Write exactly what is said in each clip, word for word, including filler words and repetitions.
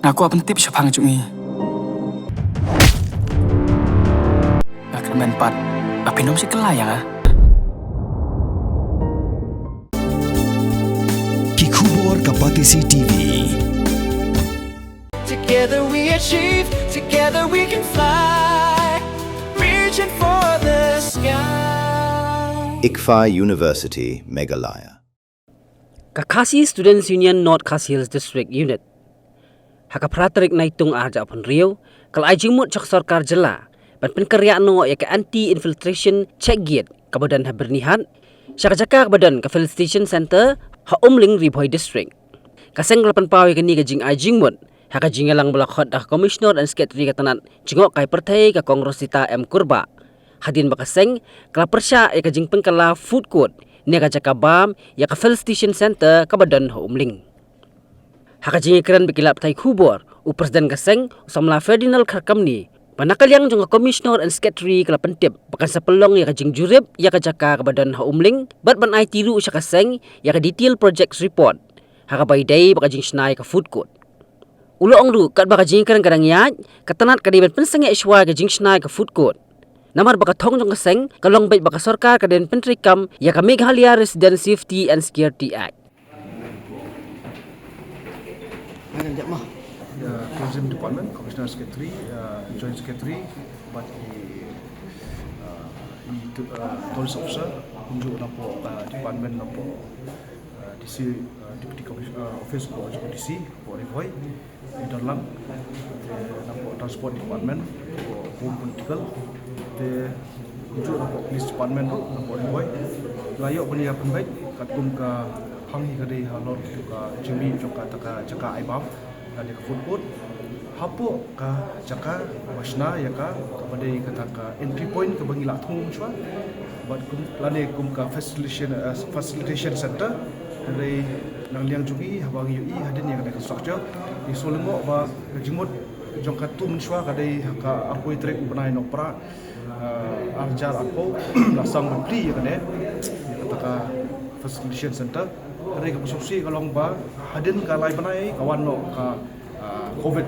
Nga kwah pyntip shaphang jong i. Nga kyrmen pat ba phin ym shim kylla ïa nga. Ki khubor ka Batesi T V. Together we achieve, together we can fly, reaching for the sky. ICFAI University, Meghalaya. Ka Khasi Students Union North Khasi Hills District Unit, ha ka phra tarik Naitung arhajar arphew hynriew, ka la ai jingmut sha ka sorkar jylla ban pynkynriah noh ïa ka anti infiltration check gate kaba don ha Byrnihat sha ka jaka kaba don ka Felicitation Center ha Umling, Ri Bhoi District. Ka seng ka la pynpaw ïa kane ka jingai jingmut ha ka jingïalang ba la khot da ka Commissioner and Secretary ka tnat jngohkai pyrthei, ka Kong Rosita M Kurbah, hadien ba ka seng ka la pyrshah ïa ka jingpynkylla food court ne ka jaka bam ïa ka Felicitation Center kaba don ha Umling. Ha ka jingïakren bad ki lad pathai khubor, u President ka seng, u Samla Ferdinand Kharkamni, ba na ka liang jong ka Commissioner and Secretary ka la pyntip ba kan sa pynlong ïa ka jingjurip ïa ka jaka kaba don ha Umling bad ban aiti ruh sha ka seng ïa ka detail project report ha kaba ïadei bad ka jingshna ïa ka food court. U la ong ruh katba ka jingïakren ka dang ïaid, ka tnat ka dei ban pynsangeh shuwa ïa ka jingshna ïa ka food court, namar ba ka thong jong ka seng ka long beit ba ka sorkar ka dei ban pyntreikam ïa ka Meghalaya Resident Safety and Security Act. Ïa Tourism Department, Commissioner Secretary, ïa Joint Secretary, bad i, uh, i tu-, uh, Tourist Officer, kumjuh napoh, uh, department napoh, uh, D C, uh, Deputy Commissioner, uh, Office ko jong D C ko Ri Bhoi, i don lang. Te napoh Transport Department ko Home Political, te kumjuh napoh Police Department ruh napoh Ri Bhoi. La ïoh ban ïa pynbeit katkum ka phang hi ka dei halor ka jingmih jong kata ka jaka ai bam lane ka food court. Hapoh ka jaka ba shna ïa ka, kaba dei kata ka entry point kaba ngi la thmu mynshuwa, bad kum, lane kum ka facilitation, eh, facilitation center. Hynrei na ka liang jong ngi, haba ngi ïohi hadien ïa kane ka structure, ngi sngewlyngngoh ba ka jingmut jong katto mynshuwa ka dei ha ka arphew tarik u bnai Nohprah, eh, arhajar arphew, la sdang ban plie ïa kane, ïa kata ka facilitation center. Hynrei kaba sngewsih ka long ba hadien ka lai bnai ka wan noh ka, ah, covid.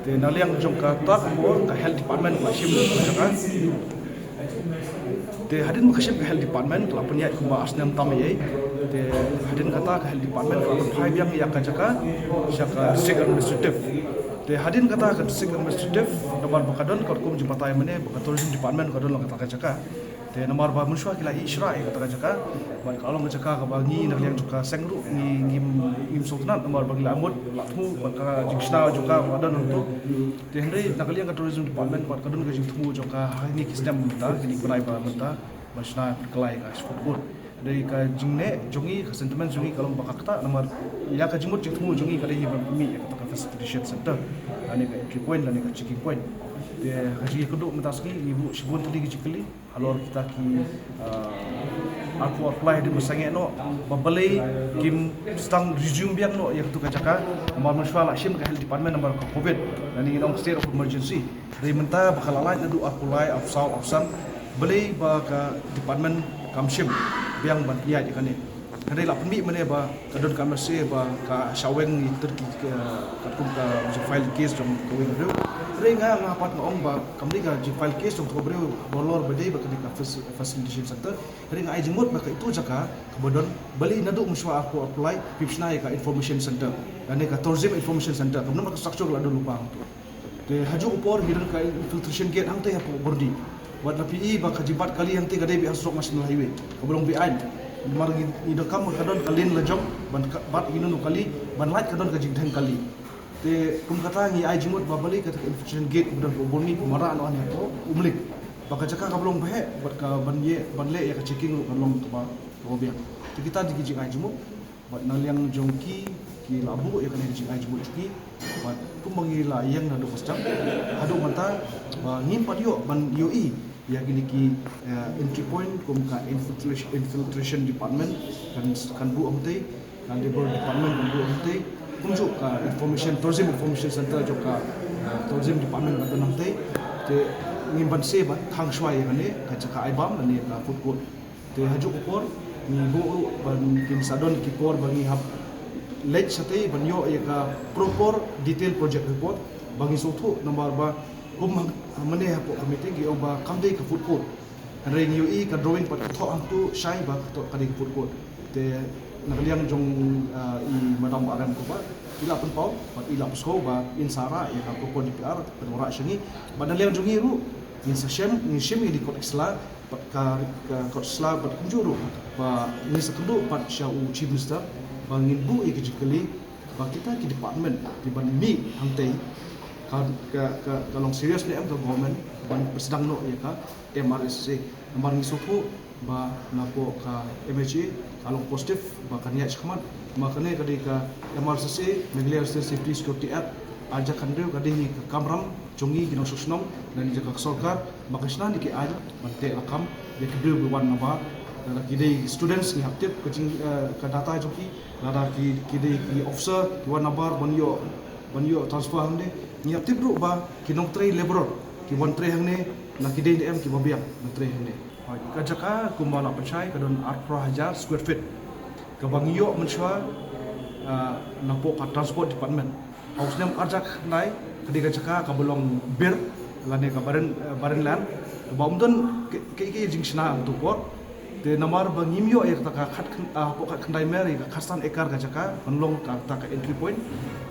Te na liang jong kata ka por ka health department ka la shim ka jaka. Te hadien ba ka shim ka health department ka la pynïaid kumba ar snem tam ïa. Te hadien kata ka health department ka la pynphai biang ïa ka jaka sha ka district administrative. Te hadien kata ka district administrative, namar ba ka don katkum jingbatai mynne ba ka tourism department ka don lang kata ka jaka. Te namar ba mynshuwa ki la ïehnoh ïa kata ka jaka, bad ka long ka jaka kaba ngi na ka liang jong ka seng ruh ngi, ngim, ngim sngewtynnat namar ba ngi la mut la thmu bad ka jingshna jong ka ba don hangto. Te hynrei na ka liang ka tourism department bad ka don ka jingthmu jong ka ha kine ki snem mynta, kine ki bnai ba mynta, ban shna pynkylla ïa ka food court. Dei ka jingneh jong ngi, ka sentiment jong ngi ka long ba ka ktah namar ïa ka jingmut jingthmu jong ngi ka dei hi ban pynmih ïa kata ka facilitation center, lane ka entry point, lane ka checking point. Te ka jingïakynduh mynta sngi ngi buh shibun tylli ki jingkylli halor kita ki, ah, arphew arphew lai hadien ba sangeh noh, ba balei kim sdang resume biang noh ïa katu ka jaka. Namar mynshuwa la shim ka health department namar ka covid, lane ngi ong state of emergency. Hynrei mynta ba ka la lait naduh arphew lai, arphew saw, arphew san, balei ba ka department kam shim biang ban pynïaid ïa kane. Hynrei la pynmih mynne ba ka don ka M S A ba ka shah weng ïa ki, ka, katkum ka jingfile case jong kawei ka briew. Hynrei nga, nga pat nga ong ba kam dei ka jingfile case jong kawei ka briew halor ba dei ba ka dei ka faci-, facilitation center. Hynrei nga ai jingmut ba ka itu jaka kaba don, balei naduh mynshuwa arphew arphew lai phim shna ïa ka information center, lane ka tourism information center, kaba namar ka structure ka la don lypa hangto. Te ha kajuh ka por ngi don ka infiltration gate hangtei hapoh Byrnihat. Bad lada phi i ba ka jingbat kali hangtei ka dei beit ha surok National Highway kaba long beaiñ. Namar ngi, ngi donkam ka don ka lane la jong ban ka, bat ïa kino kino kali, ban lait ka don ka jingtheng kali. Te kum kata ngi ai jingmut ba balei kata ka infiltration gate kaba don hapoh Byrnihat ka mareh noh hangne hapoh Umling. Ba ka jaka kaba long baheh bad ka ban ïeh, ban leh ïa ka checking ruh ka long kaba, kaba biang. Te kita dei ki jingai jingmut. Bad na liang jong ki, ki la buh ïa kane ka jingai jingmut jong ki. Bad kumba ngi la ïeng naduh ba sdang haduh mynta, ba ngim pat ïoh ban ïohi ïa kine ki, eh, entry point kum ka infiltration, infiltration department kan, kan buh hangtei, ka labour department kan buh hangtei, kumjuh ka information, tourism information center jong ka, eh, tourism department kan don hangtei. Te ngim banse ba thang shuwa ïa kane ka jaka ai bam lane ka food court. Te ha kajuh ka por ngi buh ruh ban kin sa don ki por ba ngi hap Leit shatei ban ïoh ïa ka proper detail project report ba ngi sngewthuh, namar ba kum ha, mynne hapoh ka meeting ki ong ba kam dei ka food court. Hynrei ngi ïohi ka drawing pat ka thoh hangtu shai ba ka thoh ka dei ka food court. Te na ka liang jong, ah, i madam R M Kuba, i la pynpaw bad i la pynskhem ba in sa rah ïa ka proper D P R, pynrah sha ngi. Bad na liang jong ngi ruh ngin sa shem, ngin shim ïa ka kot sla, bad ka, ka kot sla bad kumjuh ruh ba ngin sa kynduh pat sha u Chief Minister ba ngin buh ïa ka jingkylli ba kita ki department kiban mih hangtei ka, ka, ka, ka long serious ne em ka government ban pynsdang noh ïa ka M R S S A. Namar ngi sngewthuh ba napoh ka M H A ka long positive ba kan ïaid shakhmat. Ma kane ka dei ka M R S S A, Meghalaya Residential Safety Security Act, ar hajar khathynriew, ka dei hi ka kamram jong ngi ki nongshong shnong, na ka liang jong ka sorkar, ba kan shna ïa ki aiñ ban teh lakam ïa ki briew ba wan nabar. Lada ki dei students ngi hap tip ka jing, eh, ka data jong ki, lada ki, ki dei ki officer ki wan nabar ban ïoh, ban ïoh transfer hangne, ngi hap tip ruh ba ki nongtrei laborer ki wan trei hangne, na ki dei ne em kiba biang ban trei hangne. Ka jaka kumba la pynshai ka don arphew hajar square feet kaba ngi ïoh mynshuwa, ah, napoh ka transport department. Ha u snem ar hajar khatkhyndai ka dei ka jaka kaba long bir lane ka barren, eh, barren land, kaba ym don kaei kaei jingshna ha kato ka por. Te namar ba ngim ïoh ïa kata ka khat khyn-, ah, hapoh khatkhyndai mer ïa ka khatsan ekar ka jaka ban long kata ka entry point.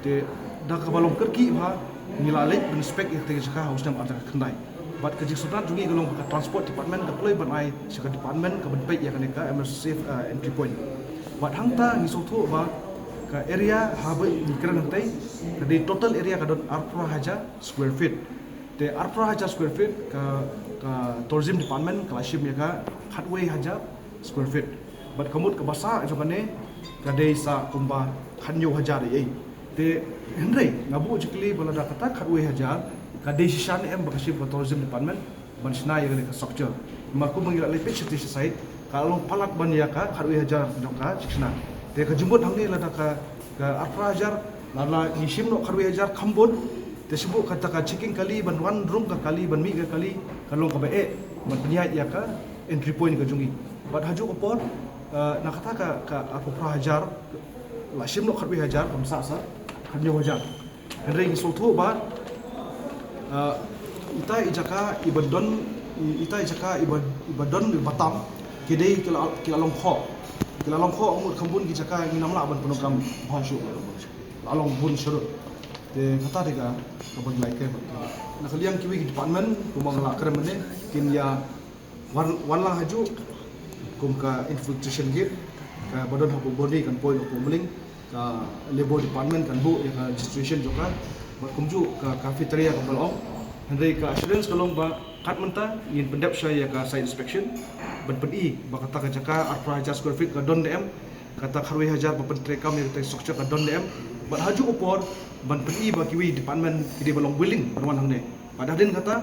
Te da kaba long kyrkieh bha ngi la leit ban inspect ïa kata ka jaka ha u snem ar hajar khatkhyndai. Bad ka jingsngewtynnat jong ngi ka long ba ka transport department ka kloi ban ai sha ka department kaban peit ïa kane ka M R S S A, uh, entry point. Bad hangta ngi sngewthuh ba ka area haba ngi kren hangtei ka dei total area ka don arphew hajar square feet. Te arphew hajar square feet ka, ka tourism department ka la shim ïa ka khatwei hajar square feet. Bad ka mut kaba sah jong kane ka dei sa kumba khathynñiew hajar ei ei. Te hynrei nga buh jingkylli ba lada kata khatwei hajar ka dei shisha ne em ba ka shim ka tourism department ban shna ïa kane ka structure. Namar kumba ngi la leit peit shatei sha site ka long palat ban ïa ka khatwei hajar jong ka jingshna. Te ka jingmut hangne lada ka, ka arphew hajar, lada ngi shim noh khatwei hajar kham bun. Te shu buh kata ka checking kali ban wan rung ka kali ban mih ka kali ka long kaba eh ban pynïaid ïa ka entry point ka jong ngi. Bad ha kajuh ka por, eh, na kata ka, ka arphew hajar la shim noh khatwei hajar, kam sah sa khathynñiew hajar. Hynrei ngi sngewthuh ba, eh, ita i jaka iba don, i-, ita i jaka iba, iba don iba tam ki dei ki la, ki la long khoh. Ki la long khoh, mut kham bun ki jaka ngim lah ban pyndonkam bha shuh. La long bun sharud. Te kata dei ka, kaba ngi la ïakren. Na ka liang kiwei ki department kumba nga la kren mynne kin ïa wan, wan lang hajuh kum ka infiltration gate kaba don hapoh Byrni kan poi hapoh Umling, ka labour department kan buh ïa ka registration jong ka, bad kumjuh ka cafeteria kaba la ong. Hynrei ka assurance ka long ba kat mynta ngin pyndep sha ïa ka site inspection ban pyni ba kata ka jaka arphew hajar square feet ka don ne em, kata khatwei hajar ba pyntreikam ïa kata structure ka don ne em, bad ha kajuh ka por ban pyni ba kiwei department ki dei ba long willing ban wan hangne. Bad hadien kata,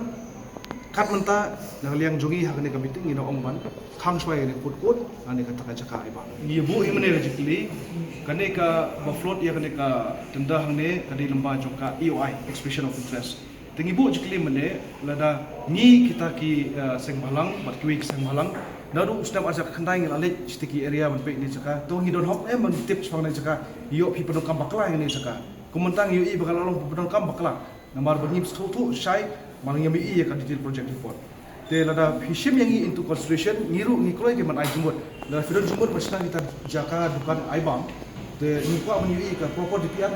kat mynta na ka liang jong ngi ha kane ka meeting ngi la ong ban khang shuwa ïa kane ka food court, kane kata ka jaka Aibam. Ngi buh hi mynne ka jingkylli, kane kaba float ïa kane ka tender hangne ka dei lyngba jong ka E O I, expression of interest. Te ngi buh jingkylli mynne, lada ngi kita ki, eh, seng bhalang bad kiwei ki seng bhalang, naduh u snem ar hajar khatkhyndai ngi la leit shatei ki area ban peit ïa kane ka jaka. To ngi don hok em ban tip shaphang kane ka jaka, ïoh phi pyndonkam bakla ïa kane ka jaka. Kum mynta ngi ïohi ba ka la long pyndonkam bakla. Namar ba ngim sngewthuh shai, ba ngim ïohi ïa ka detail project report. Te lada phi shim ïa ngi into consideration, ngi ruh ngi kloi ki ban ai jingmut. Lada phi don jingmut ban shna kita jaka dukan Aibam, te ngi kwah ban ïohi ka proper D P R.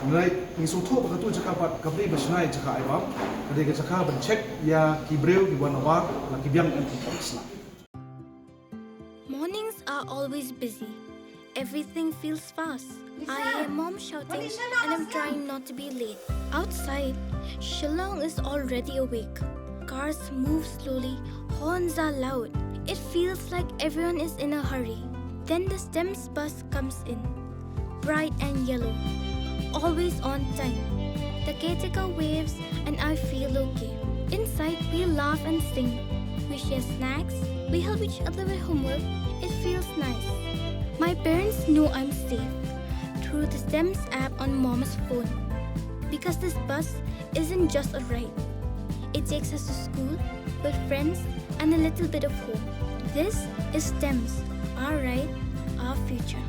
Ngi, ngi sngewthuh ba katu jaka pat kam dei ban shna ïa jaka Aibam, ka dei ka jaka ban check ïa ki briew ki wan nabar, la ki biang em ki kam sna. Mornings are always busy. Everything feels fast. I hear mom shouting and I'm trying not to be late. Outside, Shillong is already awake. Cars move slowly, horns are loud. It feels like everyone is in a hurry. Then the STEMS bus comes in, bright and yellow, always on time. The caretaker waves and I feel okay. Inside, we laugh and sing. We share snacks. We help each other with homework. It feels nice. My parents know I'm safe through the STEMS app on mom's phone. Because this bus isn't just a ride. It takes us to school, with friends, and a little bit of home. This is STEMS, our ride, our future.